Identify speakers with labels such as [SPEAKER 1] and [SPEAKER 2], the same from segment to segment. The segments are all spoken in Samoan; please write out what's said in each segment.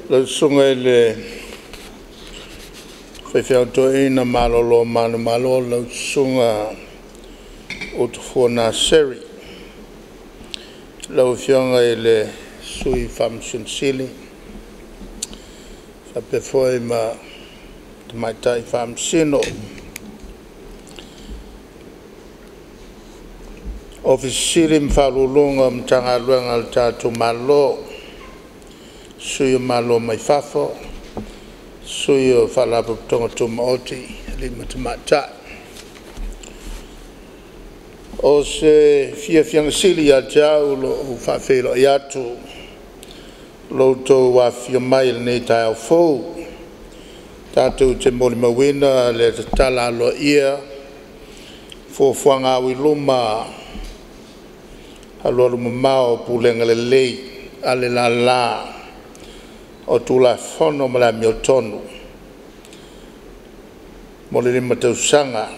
[SPEAKER 1] Lau Susuga i le Faifeau Toeaina malolo manumalo lau Susuga Utufua Naseri. Lau Afioga i le Sui Faamasino Sili faapea foi ma Tamaitai Faamasino. Ofisa Sili ma Faauluuluga o Matagaluega a le tatou Malo, Sui o Malo mai fafo, Sui o Faalapotopotoga Tumaoti a Alii ma Tamaitai. O se fiafiaga sili ia te au lou faafeiloai atu i lo outou afifio mai i lenei taeao fou, tatou te molimauina le tatala aloaia o fuafuaga au i luma alualumamao o pulega lelei a le lala o Tulafono ma le Amiotonu mo le 5 tausaga,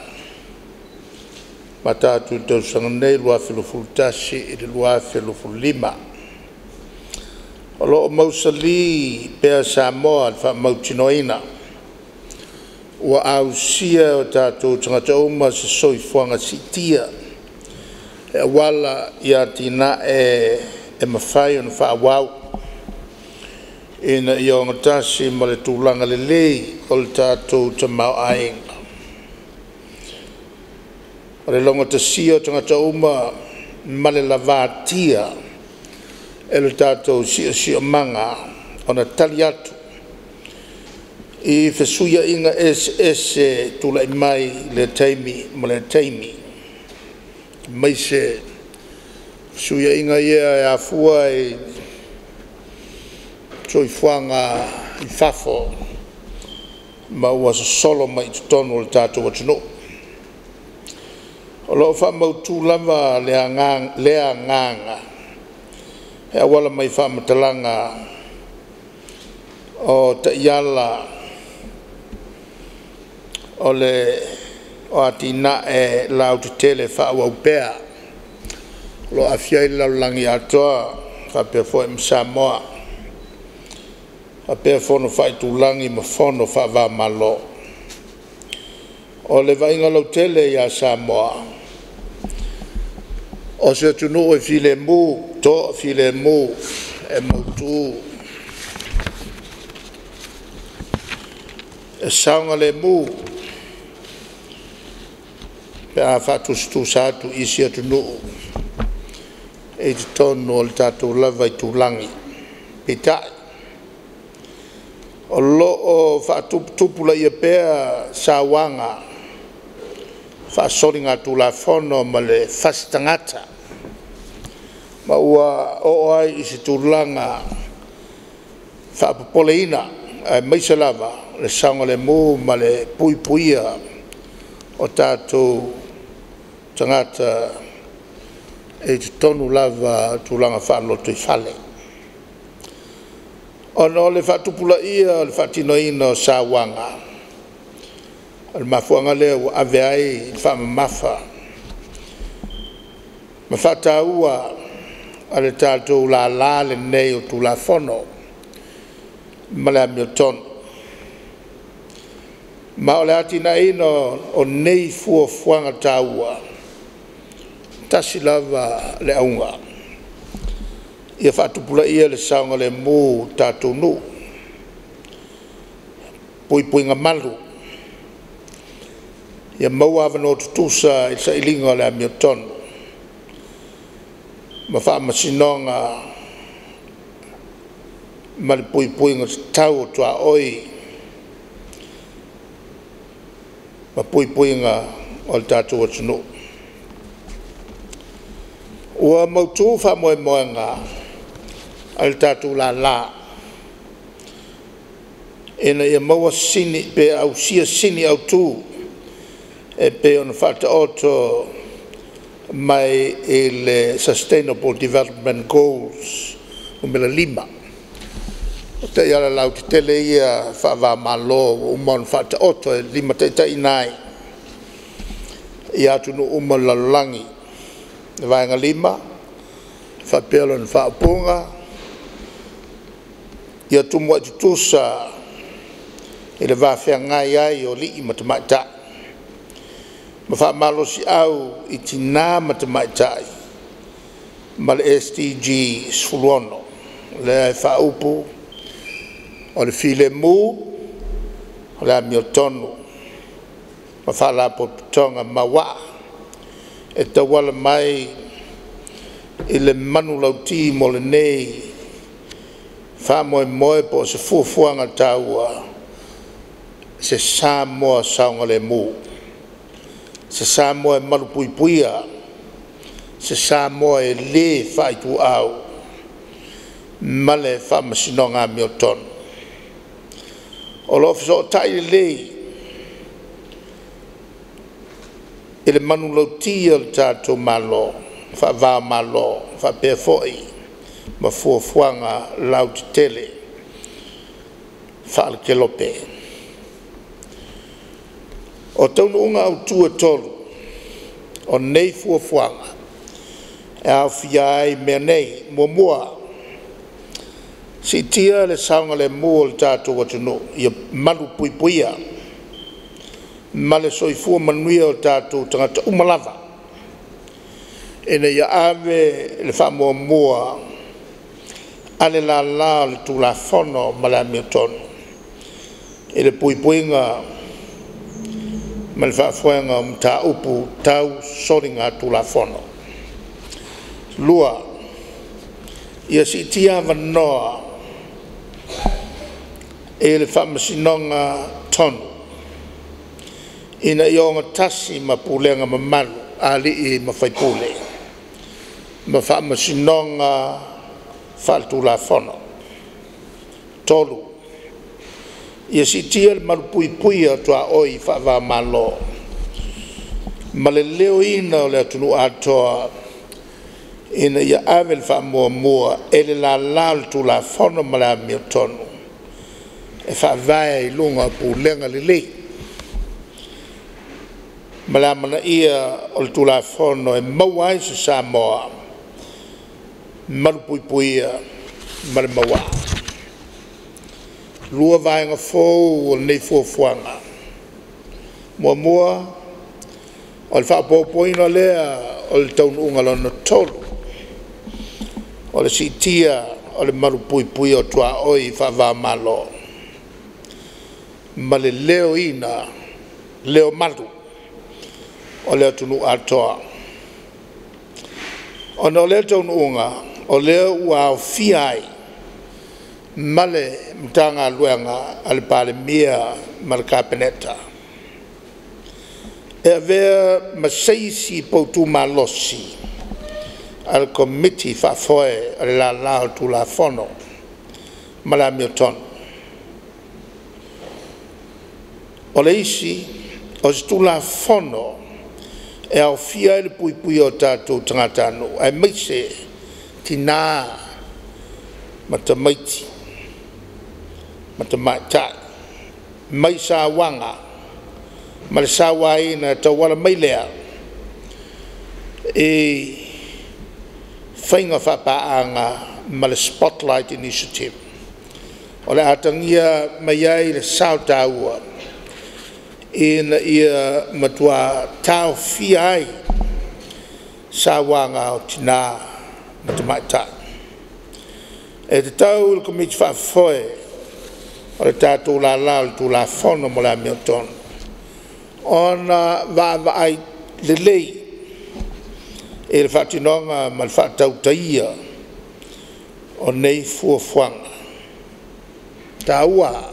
[SPEAKER 1] amata atu i le tausaga nei 2021-2025. O lo o mausali pea Samoa i le faamautinoaina ua ausia e o tatou tagata uma se soifuaga siitia e auala i atinae e mafai ona faaauau, ina ia ogatasi ma le tulaga lelei o le tatou tamaoaiga. O le laugatasia o tagata uma ma le lavatia e le tatou siosiomaga ona tali atu i fesuiaiga eseese e tulai mai i lea taimi ma lea taimi, aemaise fesuiaiga ia e afua i soifuaga i fafo ma ua sosolo mai i totonu o le tatou atunuu. O lo o faamautu lava lea agaga e auala mai i faamatalaga o taiala o atinae lautetele e faaauau pea, o lo o aafia ai le lalolagi atoa faapea foi ma Samoa, faapea fono faaitulagi ma fono faava-o-Malo. O le vaaiga lautele ia Samoa, o se atunuu e filemu, toafilemu, e mautu, e saogalemu pe a faatusatusa atu i isi atunuu i totonu o le tatou lava itulagi. Peitai, o lo o faatuputupulaia pea sauaga faasoligatulafono ma le fasi tagata, ma ua oo ai i se tulaga faapopoleina, aemaise lava le saogalemu ma le puipuia o tatou tagata i totonu lava o tulaga faalotoifale. Ona o le faatupulaia o le faatinoina o sauaga, o le mafuaaga lea ua ave ai le faamamafa ma faataua a le tatou lala lenei o Tulafono ma le Amiotonu. Ma o le atinaeina o nei fuafuaga taua, e tasi lava le auga, ia faatupulaia le saogalemu o tatou nuu, puipuiga malu, ia maua avanoa tutusa i le sailiga o le amiotonu ma faamasinoga ma le puipuiga tatau o tuaoi ma puipuiga o le tatou atunuu. Ua mautu faamoemoega a le tatou lala, ina ia maua sini pe ausia sini autu e pei ona faataoto mai i le Sustainable Development Goals Nu.5. O taiala lautetele ia faava-o-Malo ua uma ona faataoto e limataitaiina ai atunuu uma o le lalolagi. O le vaega 5, e faapea lona faaupuga, Ia tumuai tutusa i le va feagai ai o alii ma tamaitai, ma faamalosiau i tina ma tamaitai ma le SDG 16, lea e faaupu, “O le Filemu, o le Amiotonu ma Faalapotopotoga Mauaa e tauala mai i le manulauti mo lenei faamoemoe po o se fuafuaga taua, se Samoa saogalemu, se Samoa e malupuipuia, se Samoa e le faaituau ma le Faamasinoga amiotonu. O lo o fesootai lelei i le manulauti a le tatou Malo faava-o-Malo faapea foi ma fuafuaga lautetele faale-Kelope. O taunuuga autu e tolu o nei fuafuaga e aofia ai mea nei: 1. Siitia le saogalemu o le tatou atunuu ia malupuipuia ma le soifua manuia o tatou tagata uma lava, ina ia ave le faamuamua a le lala o le Tulafono ma le Amiotonu i le puipuiga ma le faafoega o mataupu tau soligatulafono. 2. Ia siitia avanoa i le Faamasinoga tonu ina ia ogatasi ma pulega mamalu a alii ma faipule ma faamasinoga faaletulafono. 3. Ia siitia le malupuipuia o tuaoi faava-o-Malo ma le leoina o le atunuu atoa ina ia ave le faamuamua e le lala o le Tulafono ma le Amiotonu e faavae i luga o pulega lelei ma le amanaia o le Tulafono e maua ai se Samoa malupuipuia ma le mauaa. 2. Vaega fou o lenei fuafuaga: Muamua, o le faaopoopoina lea o le taunuuga lona tolu, o le siitia o le malupuipuia o tuaoi faava-o-Malo ma le leoina malu o le atunuu atoa. Ona o lea taunuuga, o lea ua aofia ai ma le Matagaluega a le Palemia ma le Kapeneta. E avea ma se isi poutu malosi a le Komiti Faafoe a le Lala o le Tulafono ma le Amiotonu. O le isi, o se Tulafono e aofia ai le puipuia o tatou tagatanuu aemaise tina ma tamaiti ma tamaitai mai sauaga ma le sauaina e tauala mai lea i faiga faapaaga ma le Spotlight Initiative. O le a atagia mai ai le sao taua ina ia matua taofia ai sauaga o tina ma tamaitai. E tatau i le Komiti Faafoe o le tatou lala o le Tulafono ma le Amiotonu ona vaavaai lelei i le faatinoga ma le faatautaia o nei fuafuaga. E taua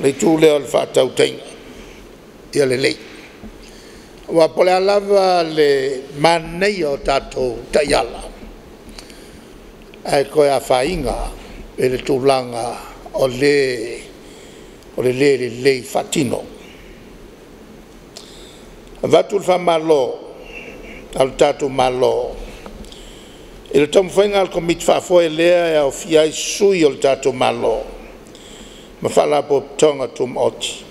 [SPEAKER 1] le itu lea o le faatautaiga ia lelei, aua po o le a lava le manaia o tatou taiala, ae toe afaina i le tulaga o le le lelei faatino. Avatu le faamalo a lo tatou Malo i le taumafaiga a le Komiti Faafoe lea e aofia ai sui o le tatou Malo ma Faalapotopotoga Tumaoti,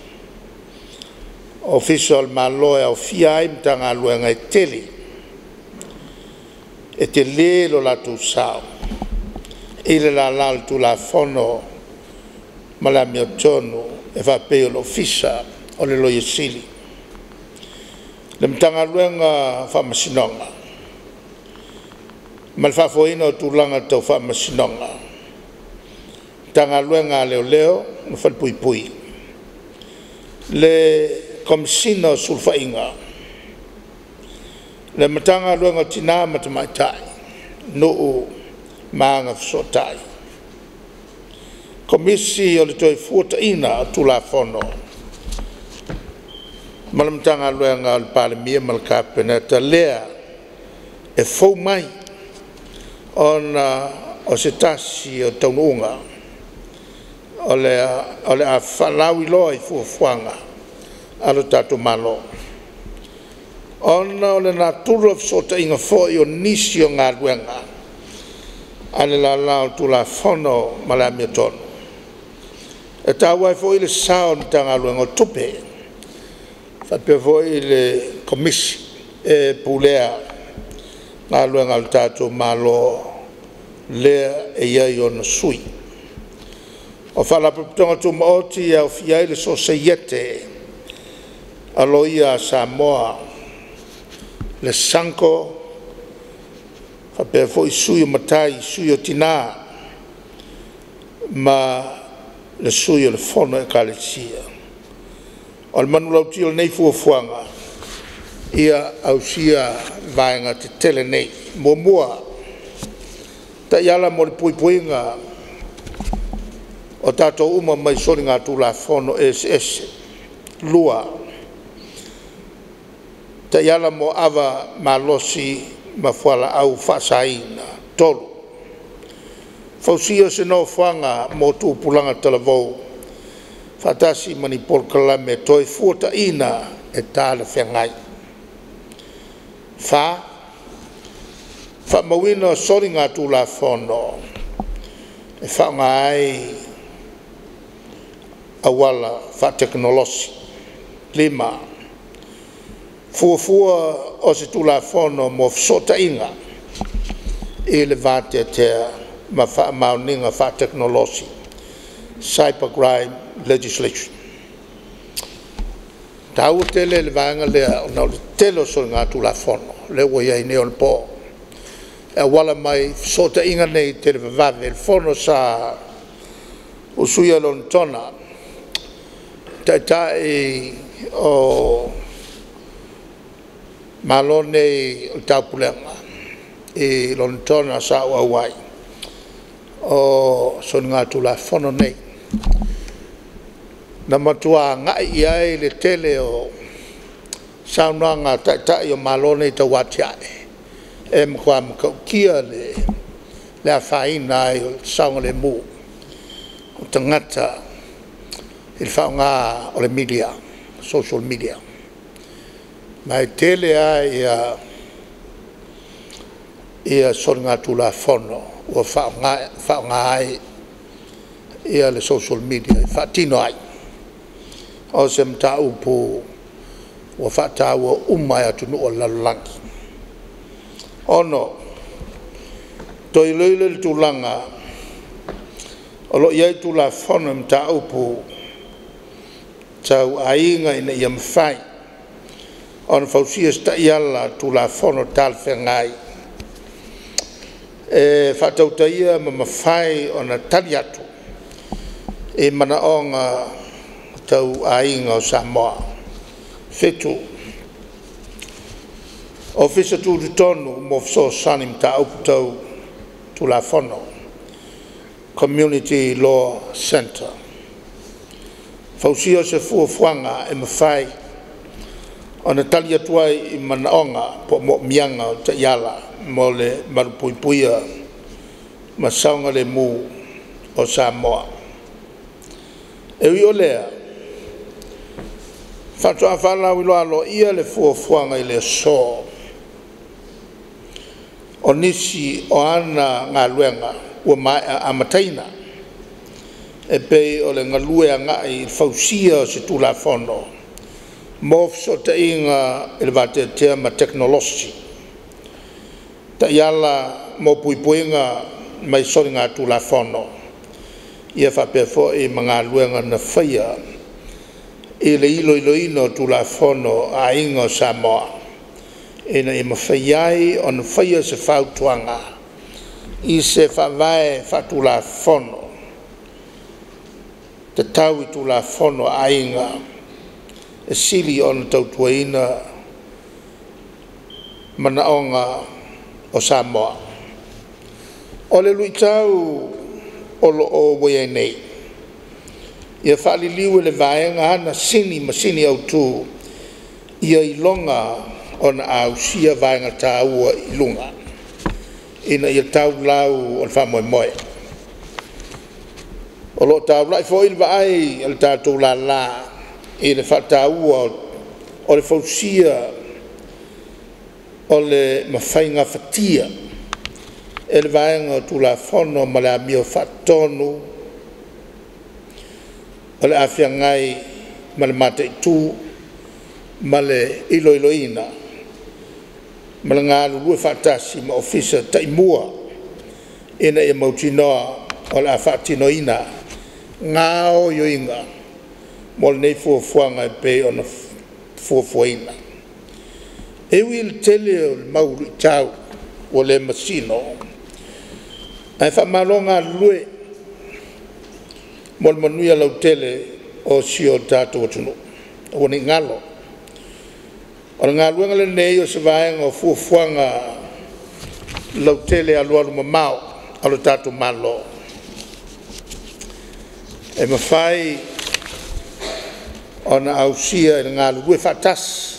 [SPEAKER 1] Ofisa o le Malo e aofia ai Matagaluega e tele, e tele lo latou sao i le lala o le Tulafono ma le Amiotonu e faapei o le Ofisa o le Loia Sili, le Matagaluega o Faamasinoga ma le faafoeina o tulaga tau faamasinoga, Matagaluega a Leoleo ma Falepuipui, le Komesina o Sulufaiga, le Matagaluega o Tina ma Tamaitai, Nuu ma Agafesootai, Komisi o le Toefuataiga o Tulafono ma le Matagaluega a le Palemia ma le Kapeneta, lea e fou mai ona o se tasi o taunuuga o le a faalauiloa i fuafuaga a lo tatou Malo. Ona o le natura o fesootaiga foi o nisi o galuega a le lala o le Tulafono ma le Amiotonu, e taua ai foi le sao o le Matagaluega o Tupe faapea foi le Komisi e Pulea Galuega a le tatou Malo lea e i ai ona sui. O Faalapotopotoga Tumaoti e aofia ai le Sosaiete a Loia a Samoa, le SUNGO, faapea foi Sui o Matai, Sui o Tina ma le Sui o le Fono a Ekalesia. O le manulauti o lenei fuafuaga, ia ausia vaega tetele nei: 1. Taiala mo le Puipuiga o Tatou uma mai Soligatulafono Eseese. 2. Taiala mo Ava Malosi ma Fualaau Faasaina. 3. Fausia o se Nofoaga mo Tupulaga Talavou faatasi ma ni polokalame Toefuataina e talafeagai. 4. Faamauina o soligatulafono e faaaoga ai auala faatekonolosi. 5. Fuafua o se Tulafono mo Fesootaiga i le Vateatea ma Faamaoniga Faatekonolosi, Cyber Crime Legislation. E taua tele le vaega lea ona o le tele o soligatulafono lea ua i ai nei, e auala mai i fesootaiga nei televavave. I le fono sa usuia i Lonetona e Taitai o Malo nei o le Taupulega i Lonetona sa ou auai, o soligatulafono nei. Na matua agai i ai le tele o saunoaga a Taitai o Malo nei tau atiae, e matua matautia le afaina ai o le saogalemu o tagata i le faaaoga o le media, social media. Ma e tele lava soligatulafono ua faaaoga ai le social media e faatino ai. O se mataupu ua faataua uma e atunuu o le lalolagi. 6. Toe iloilo le tulaga o lo o i ai Tulafono i mataupu tau aiga ina ia mafai ona fausia se taiala Tulafono talafeagai e faatautaia ma mafai ona tali atu i manaoga tau aiga o Samoa. 7. Ofisa Tutotonu mo Fesoasoani i Mataupu Tau Tulafono, Community Law Centre. Fausia o se fuafuaga e mafai ona tali atu ai i manaoga po o moomiaga o taiala mo le malupuipuia ma saogalemu o Samoa. E ui o lea, faatoa faalauiloa aloaia le fuafuaga i le aso. O nisi o ana galuega ua maea amataina, e pei o le galue agai i le fausia o se Tulafono mo Fesootaiga i le Vateatea ma Tekonolosi, Taiala mo Puipuiga mai soligatulafono, ia faapea foi ma galuega na faia i le iloiloina o Tulafono a Aiga o Samoa, ina ia mafai ai ona faia se fautuaga i se Faavae Faatulafono tatau i Tulafono a Aiga e sili ona tautuaina manaoga o Samoa. O le luitau o lo o ua i ai nei, ia faaliliu e le vaega ana sini ma sini autu ia iloga ona ausia vaega taua i luga ina ia tau lau o le faamoemoe. O lo o taulai foi le vaai a le tatou lala i le faataua o le fausia o le mafai gafatia e le Vaega o Tulafono ma le Amio Faatonu o le a feagai ma le mataitu ma le iloiloina ma le galulue faatasi ma Ofisa taimua ina ia mautinoa o le a faatinoina gaoioiga mo lenei fuafuaga e pei ona fuafuaina. E ui i le tele o le mau luitau ua le masino, ae faamalo galulue mo le manuia lautele o si o tatou atunuu. Aua ne i galo, o le galuega lenei o se vaega o fuafuaga lautele alualumamao a lo tatou Malo, e mafai ona ausia i le galulue faatasi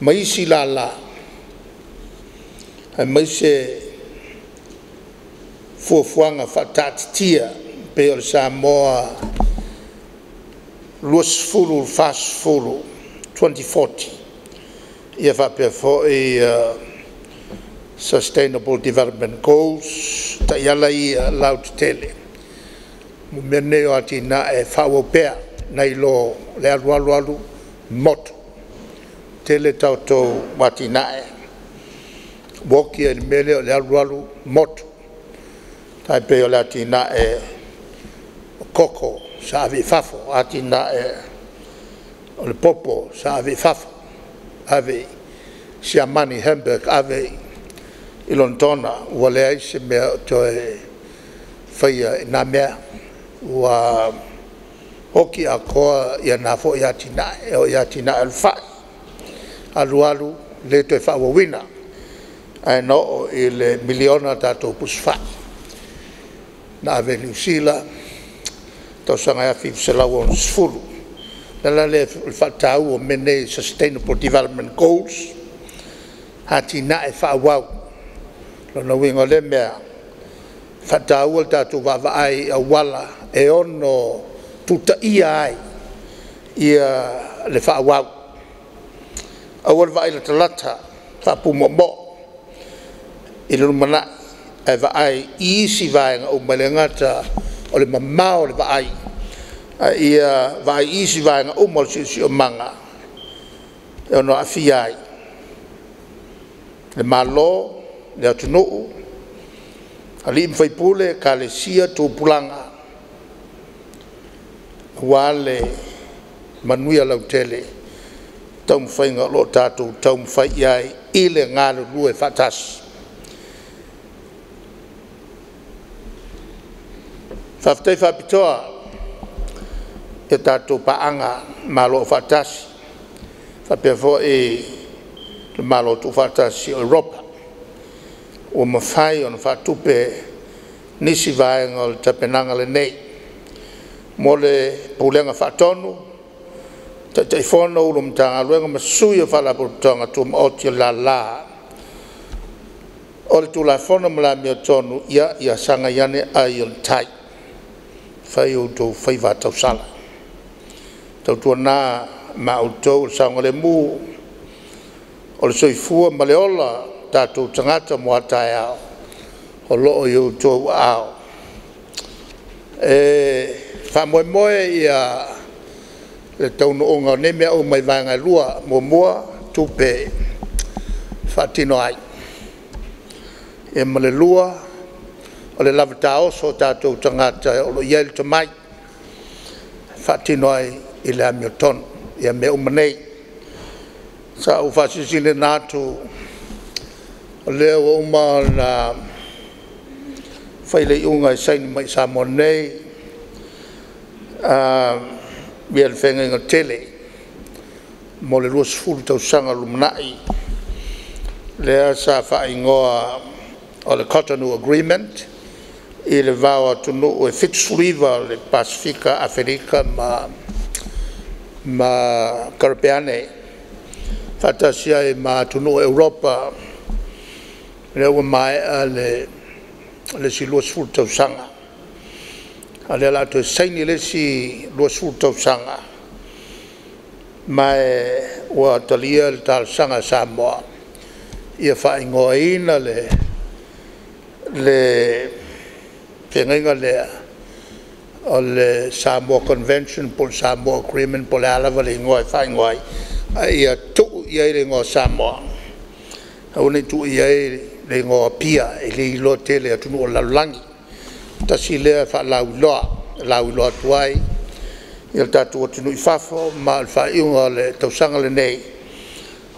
[SPEAKER 1] ma isi lala aemaise fuafuaga faataatitia e pei o le Samoa 2040, 2040 ia faapea foi Sustainable Development Goals, o taiala ia lautetele mo mea nei o atinae e faaauau pea nai lo le alu alu alu motu. E tele tatou atinae ua oti ai i le mea lea o le alu alu motu. E tai pei o le atinae o koko sa ave i fafo, atinae o le popo sa ave i fafo, ave i Siamani, Hamburg, ave i Lonetona ua leai se mea o toe faia i na mea, ua oti atoa na foi atinae. E oo i atinae o le fai, alu alu le toe faaauauina, ae na oo i le miliona a tatou pusi fai na ave i Niu Sila i le tausaga e 1960. O le ala lea o le faataua o mea nei o sustainable development goals, atinae faaauau. O lona uiga o lea mea, e faataua le tatou vaavaai i auala e ono tutaia ai le faaauau. Aua le vaai latalata faapumoomoo i le lumanai, ae vaai i isi vaega uma, e le gata o le mamao o le vaai, a ia vaai i isi vaega uma o le siosiomaga e ono aafia ai le Malo, le atunuu, alii ma faipule, ekalesia, tupulaga aua le manuia lautele i taumafaiga o lo o tatou taumafai i ai i le galulue faatasi. Faafetai faapitoa i a tatou paaga Malo Afaatasi faapea foi le Malo Tuufaatasi o Europa ua mafai ona faatupe nisi vaega o le tapenaga lenei. Mo le Pulega Faatonu, Taitaifono, Ofisa Sili o Matagaluega ma sui o Faalapotopotoga Tumaoti a le lala o le Tulafono ma le Amiotonu, ia sagai ane ai o le tai, fai o outou faiva tausala. Tautuana ma outou o le saogalemu o le soifua ma le ola o tatou tagata mo a taeao, o lo o i outou aao. E faamoemoe le taunuuga o nei mea uma i vaega e lua. Muamua, tupe e faatino ai, ia ma le lua, O le lava taoso o tatou tagata o lo o i ai le tomai e faatino ai i le amiotonu mea uma nei. Sa ou faasilasila atu o lea ua uma ona fai le iuga e saini mai i Samoa nei le Feagaiga tele mo le 20 tausaga o lumanai, lea sa faaigoa o le COTONOU Agreement i le va o atunuu e 79 o le Pasefika, Aferika ma Karepeane, faatasi ai ma atunuu o Europa. Lea ua maea le isi 20 tausaga, a o lea o le a toe saini le isi 20 tausaga, ma ua talia le talosaga a Samoa ia faaigoaina le feagaiga lea o le Samoa Convention po o le Samoa Agreement po o le a lava le igoa e faaigoa ai, a ia tuu i ai le igoa o Samoa, aua ne i tuua i ai le igoa o Apia e le iloa tele e atunuu o le lalolagi. Tasi lea faalauiloa e lauiloa atu ai le tatou atunuu i fafo, ma o le faaiuga o le tausaga lenei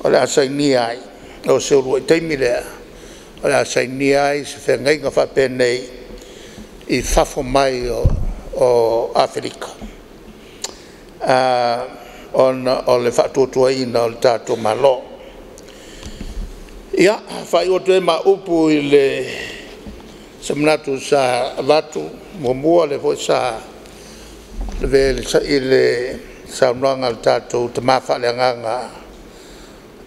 [SPEAKER 1] o le a sainia ai, o se uluai taimi lea o le a sainia ai se feagaiga faapenei i fafo mai o Aferika, ona o le faatuatuaina o le tatou Malo. Ia, e faaiu atu ai ma au upu i se manatu sa avatu muamua, lea foi sa lavea i le saunoaga a le tatou tama faaleagaga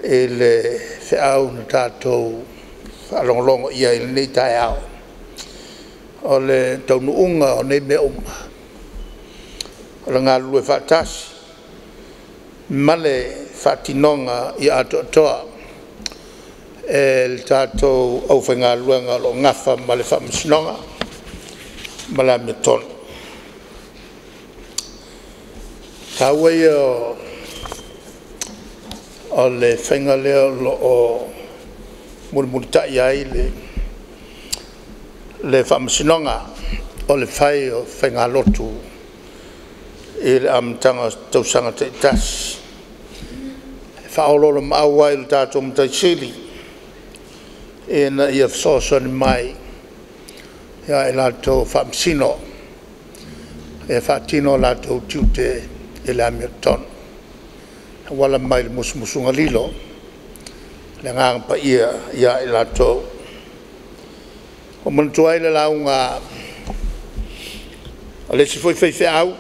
[SPEAKER 1] i le feau na tatou faalogologo i ai i lenei taeao. O le taunuuga o nei mea uma, o le galulue faatasi ma le faatinoga ia atoatoa e le tatou aufaigaluega o lo o nafa ma le Faamasinoga ma le amiotonu. O le taua ia o le faiga lea o lo o mulimulitai ai le Faamasinoga, o le fai o faigalotu i le amataga o tausaga taitasi, e faaoloolomaau ai i le tatou Matai Sili ina ia fesoasoani mai ia i latou o Faamasino e faatino o latou tiute i le amiotonu, e auala mai i le musumusuga lilo a le Agaga Paia ia i latou. Ua ou manatua ai le lauga a le isi foi faifeau,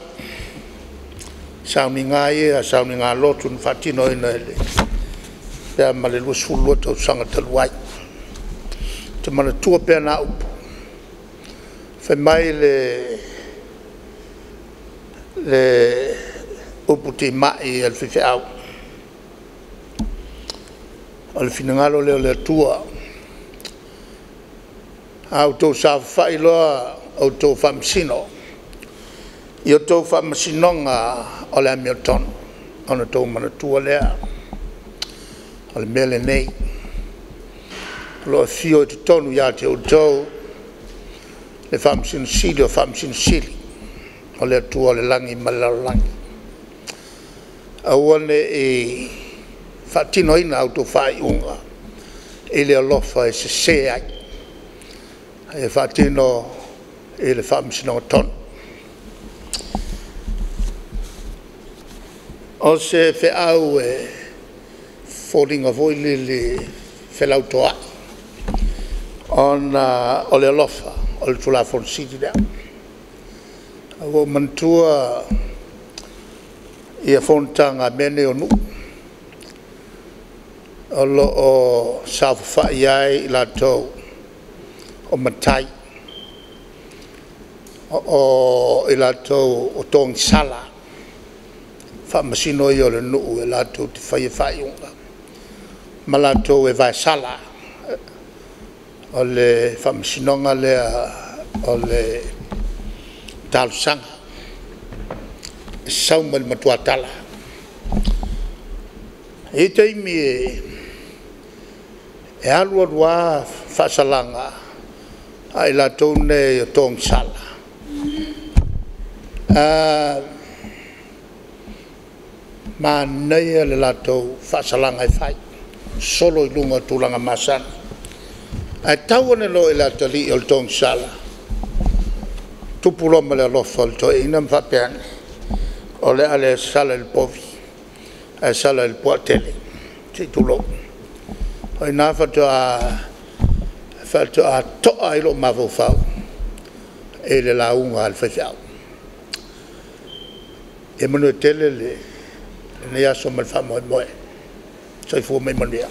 [SPEAKER 1] sauniga lava ia sauniga lotu na faatinoina pe a ma le 22 tausaga talu ai. Ou te manatua pea ana upu, fai mai le upu timai a le faifeau, “O le finagalo lea o le Atua, a outou saofafai loa outou Faamasino i a outou Faamasinoga o le amiotonu, ona outou manatua lea, o le mea lenei, o lo o afio i totonu ia te outou le Faamasino Sili o Faamasino Sili, o le Atua o le lagi ma le lalolagi. Aua ne i faatinoina a outou faaiuga i le alofa e sese ai, a ia faatino i le faamasinoga tonu.” O se feau e foliga foi lele e felautoai, ona o le alofa o le Tulafono Sili lea. Ae ua ou manatua fonotaga a mea nei o nuu, o lo o saofafai ai i latou o matai, o i latou o togisala, faamasino ia o le nuu e latou te faia faaiuga ma latou e vaesala. O le faamasinoga lea o le talosaga, e sau mai le matuatala. E i ai taimi e alu alu lava faasalaga A o i latou nei o togisala, manaia le latou faasalaga e fai, solo i luga o tulaga masani. Ae tau ane loa i le atalii o le togisala, tupu loa ma le alofa o le toeaina ma faapea ane, “O le a le sala i le povi ae sala i le puaatele, se i tulou.” O i ina faatoa to'a ai lou mafaufau i le lauga a le faifeau. Ia manuia tele lenei aso ma le faamoemoe. Soifua ma ia manuia.